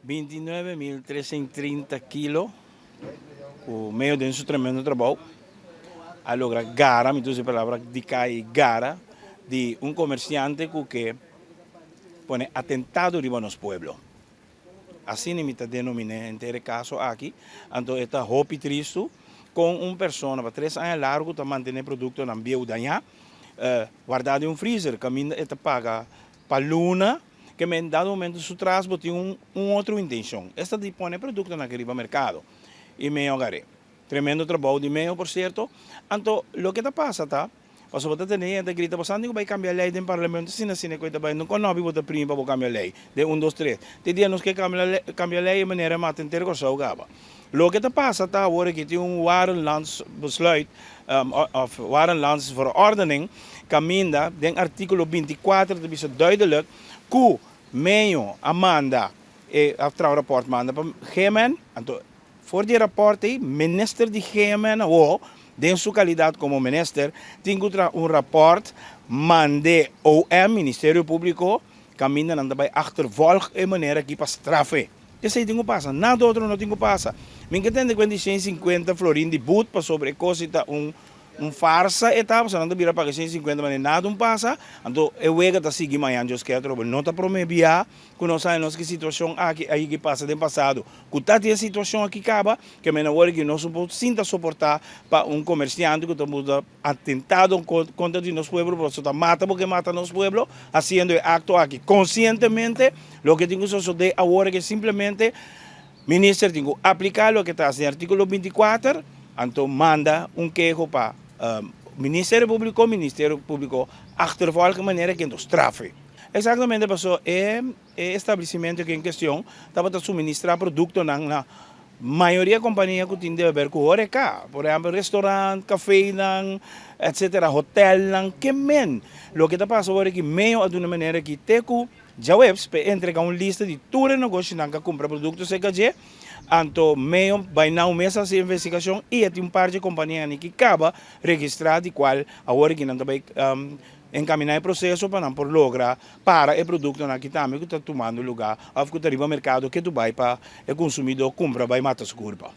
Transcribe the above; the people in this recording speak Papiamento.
29.330 kilo ku medio den su tremendo trabou a logra gara, mi ta usa e palabra di kai gara, di un komersiante ku ke pone atentado riba nos pueblo. Asina mi ta denominé henter e kaso aki. Anto e ta hopi tristu kon un persona pa tres aña largu ta mantené produktonan bieu dañá wardá den un freezer kaminda e ta paga pa luna ke men dado momento su tras bo tin un un otro intencion esta di pone productonan aki riba mercado y meo agar'é. Tremendo trabou di meo por cierto. Anto loke ta pasa ta pasobra bo ta tende hende ta grita bo sa bo bay cambia ley den parlamento asina asina cu e ta bay nunca nobi bo ta primi pa bo cambia ley den un dos tres te dia nos ke cambia ley e manera mata henter Corsou caba. Loke ta pasa ta awor aki tin un warenlandsbesluit of warenlandsverordening kaminda den artíkulo 24 ta bisa duidelijk ku meyo a manda e a traha un rapòrt manda pa GMN, anto for di e rapòrt ei minister di GMN awor den su kalidat komo minister tin ku traha un rapòrt mand'é OM, Ministerio Públiko, kaminda nan ta bai achtervolg e manera aki pa straf'é. Esei tin ku pasa, nada otro no tin ku pasa. Mi ke tende kuenta di 150 florin di but pasobra e kos ei ta un un farsa e ta, pasobra nan ta bira paga 150 manera nada un pasa, anto e wega ta sigui mañan Dios ke atrobe. No ta prome bia ku nos haña nos ki situashon aki a yigi pasa den pasado. Ku ta tin e situashon aki kaba, ke men awor aki nos no por sinta soporta pa un komersiante ku ta buta atentado kontra di nos pueblo, pasobra ta mata bo ke mata nos pueblo, hasiendo e akto aki konsientemente. Loke tin ku sosodé awor ke simplemente minister tin ku apliká loke ta den artíkulo 24, anto manda un keho pa Ministerio Públiko, Ministerio Públiko achtervolg manera ke nos straf e. Eksaktamente pasobra e establesimentu aki en kestion tabata suministrá produktonan na mayoria kompania ku tin di haber ku horeca, por ehèmpel restorant, kafenan, etsetera, hotelnan, ke men. Loke ta pasa awor aki meo a duna manera ki te ku djaweps pa e entrega un lista di tur e negoshinan ku a kumpra produkto serka dje, anto meo bai na un mes hasi investigashon i e tin un par dje kompanianan ki kaba registrá di kual awor aki nan ta bai Encaminá e proceso pa nan por logra para e productonan aki tambe cu ta tumando lugar of cu ta riba mercado ke tu bay pa e consumidor cumpra bay mata su curpa.